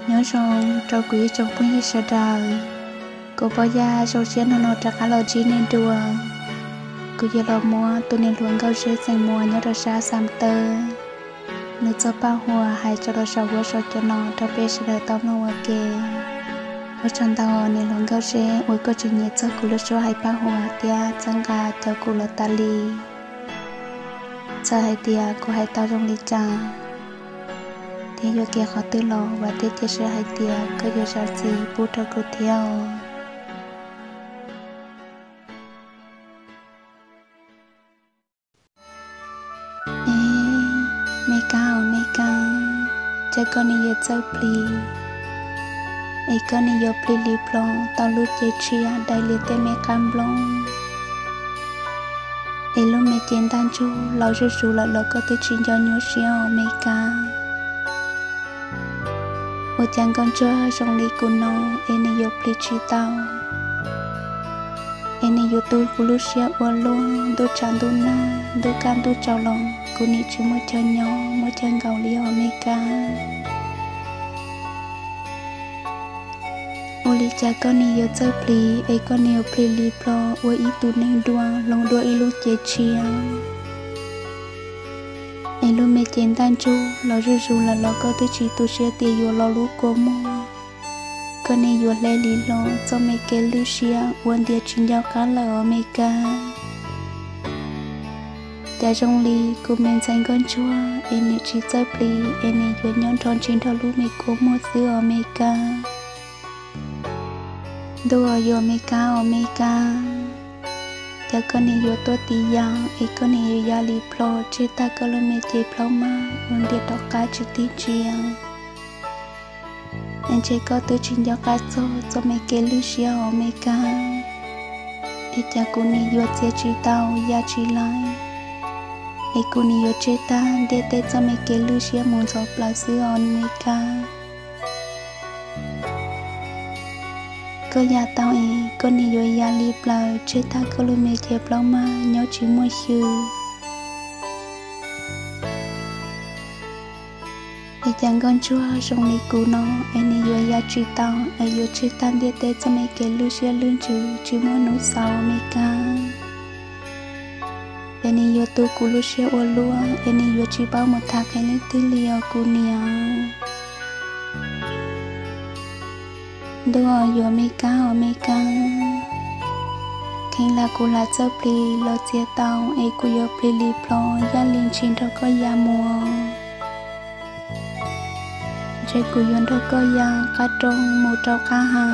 Nyob zoo rau kuv ib tsoom phooj ywg sawv daws, kuv Pov Yaj zoo siab hnub no rov qab los ntsib nej dua. Kuv yuav los muab tus niam hluas Nkauj Zeb Xeem Muas nyob rau sab Xam Tawb, nws txoj paj huam hais tso rau saum huab saum cua no rau peb sawv daws tau mloog ua ke. Ua tsaug ntau niam hluas Nkauj Zeb uas koj tseem nyiam txog kuv lub suab hais paj huam thiab txhawb nqa caum kuv los tas li. Txawm hais tias kuv hais tau zoo li cas thiab yuam kev qhov twg los vam thiab cia siab hais tias koj yuav zam txim pub rau kuv thiab os. Es, me kab os me kab, cas koj nim yuav txawj plig, es koj nim yuav plig li plo tau lub cev tshiab dai li tej me qab nplooj, es lub me cev ntaj ntsug los zuj zus lawm los koj twb tsis nco nyuaj siab os me kab. Ua cas nkauj ntsuag zoo li kuv no es nim yuav plig tsis tau, es nim yuav tu kuv lub siab ua luaj, ntuj tshav ntuj nag, ntuj kaj ntuj tsaus los kuv nim tsis muaj chaw nyob muaj chaw nkaum li os me kab. Ua li cas koj nim yuav txawj plig es koj nim yuav plig li plo ua ib tug neeg dua hloov dua ib lub cev tshiab, es lub me cev ntaj ntsug los zuj zus lawm los koj twb tsis tu siab tias yuav los lub kua muag. Koj nim yuav hle li hlo txoj me kev lwj siab ua ntias tsis nco qab lawm os me kab. Cas zoo li kuv me ntxhais nkauj ntsuag es nim tsis txawj plig es nim yuav nyob nrho ntsis nrog lub me kua muag xwb os me kab. Ntuj os yuav me kab os me kab, cas koj nim yuav tuaj tiv ya es koj nim yuav ya li plo tseg tag koj lub me cev plaub maj ua ntias rov qab tsis tig ntsia, es ntshe koj twb tsis nco qab txog txoj me kev lwj siab os me kab. Es cas kuv nim yuav txiav tsis tau ya tsis laib, es kuv nim yuav tseg tag ntiaj teb txoj me kev lwj siab mus ntxov plaws xwb os me kab. Koj ya tau es koj nim yuav ya li plaws tseg tag koj lub me cev plaub maj nyob tsis muaj xyw. Es cas nkauj ntsuag zoo li kuv no es nim yuav ya tsis tau es yuav tseg tag ntiaj teb txoj me kev lwj siab lwj ntsws tsis muaj hnub xaus me kab. Es nim yuav tu kuv lub siab ua luaj es nim yuav tsis paub mus tham qhia leej twg li os kuv niam. Ntuj os yuav me kab os me kab, kheev lam kuv lam txawj plig los txiav tau es kuv yuav plig li plo yaj li ntshis nrog koj ya mus. Ntshe kuv yuav nrog koj ya qab roob mus rau qab ha,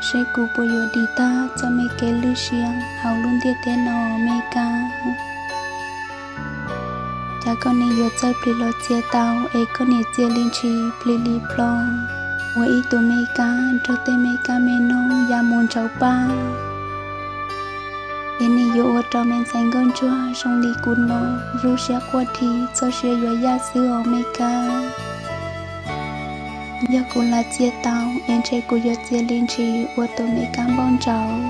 seb kuv puas yuav dim tag txoj me kev lwj siab hauv lub ntiaj teb no me kab. Cas koj nim yuav txawj plig los txiav tau es koj nim txia li ntshis plig li plo ua ib tug me kab nrog tej me kab me noog ya mus ntsaum paj. Es nim yuav ua rau me ntxhais nkauj ntsuag zoo li kuv no zuj siab quaj dhi txoj sia yuav yaj xwb os me kab. Yog kuv lam txia tau es ntshe kuv yuav txia li ntshis ua tus me kab npauj ntsaum,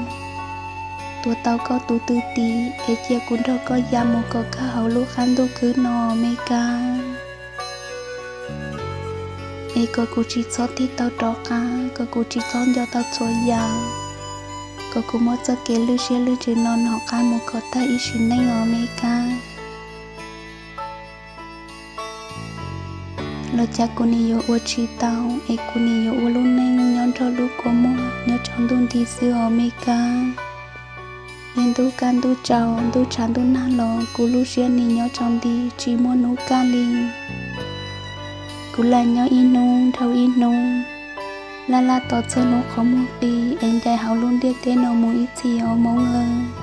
tuav tau koj tus tw tid es cia kuv nrog koj ya mus kom kawg hauv lub qab ntuj khwb no me kab. Es kom kuv tsis txhob tig tau rov qab, kom kuv tsis txhob nco tau txhua yam, kom kuv muab txoj kev lwj siab lwj ntsws no nov qab mus kom tag ib sim neej os me kab. Los cas kuv nim yuav ua tsis tau es kuv nim yuav ua lub neej nyob nrog lub kua muag nyob tsaus ntuj nti xwb os me kab. Es ntuj kaj ntuj tsaus ntuj tshav ntuj nag los kuv lub siab nim nyob tsaus nti tsis muaj hnub kaj li. Kuv lam nyob ib hnub dhau ib hnub, laj laj tos txog hnub qhov muag qi es ncaim hauv lub ntiaj teb no mus ib txhis os Hmoob aw.